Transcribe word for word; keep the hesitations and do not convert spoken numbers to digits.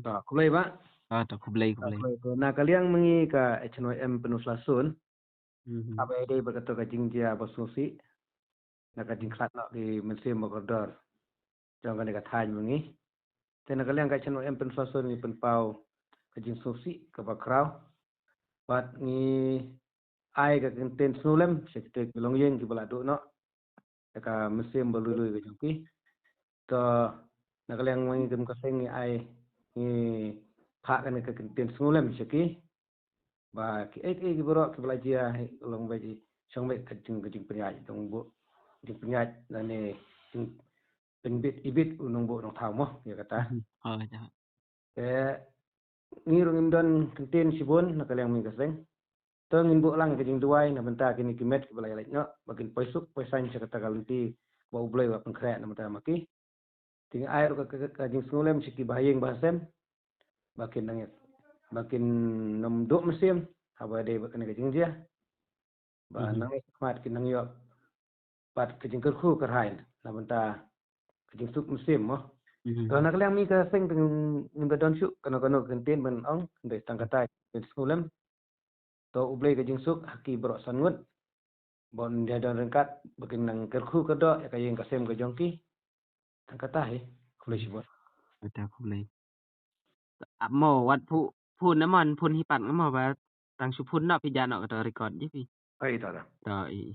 To, khublei bah. Ah, to khublei, khublei. Khublei. To, na ka liang mynta ka H N Y M Pynslawson. Mhm. Haba ïadei bad kato ka jingjia ba sngewsih na ka jingkhlad noh ki mynsiem ba kordor jong kane ka thaiñ mynta. Te na ka liang ka H N Y M Pynslawson ngi pynpaw ka jingsngewsih kaba khraw. Bad ngi ai ka kyntien sngewlem sha kita ki longïing kiba la duh noh ïa ka mynsiem ba lui lui ka jong ki. To, na ka liang mynta kum ka seng ngi ai, ngi phah kane ka kyntien sngewlem sha ki. Ba kiei kiei baroh kiba la jia, long ba ji shong beit ka jing, ka jingpynïaid nongbuh, jingpynïaid lane jingpynbit ibit u nongbuh nongthaw mo, ïa kata. Oh, ja. Te ngi ruh ngim don kyntien shibun na ka liang mynta ka seng. To ngin buh lang ka jingduwai na bynta kine ki met kiba la ïaleit noh, ba kin poi suk poi saiñ sha kata ka lynti ba U Blei u la pynkhreh na bynta ma ki. Te ngi ai ruh ka, ka, ka jingsngewlem sha ki bahaïing bahasem ba kin nang, ba kin nym duh mynsiem haba ïadei bad kane ka jingjia. Ba Mhm. nang khmat kin nang ïoh pat ka jingkyrkhu kyrhai na bynta ka jingsuk mynsiem mo. Mhm. To na ka liang mynta ka seng te ngim da don shuh kano kano ka kyntien ban ong, hynrei tang kata ka sngewlem. To U Blei ka jingsuk ha ki baroh san ngut. Ba un ïa don ryngkat ba kin nang kyrkhu kyrdoh ïa ka ïing ka sem ka jong ki. Tang kata hi. Khublei shibun. Kata khublei. Ah, mo wat phu, phun namon, phun hi pat nga mo ba tang shu phun noh phi, ja noh kato record ji phi. Ai, to, to. To, i, i.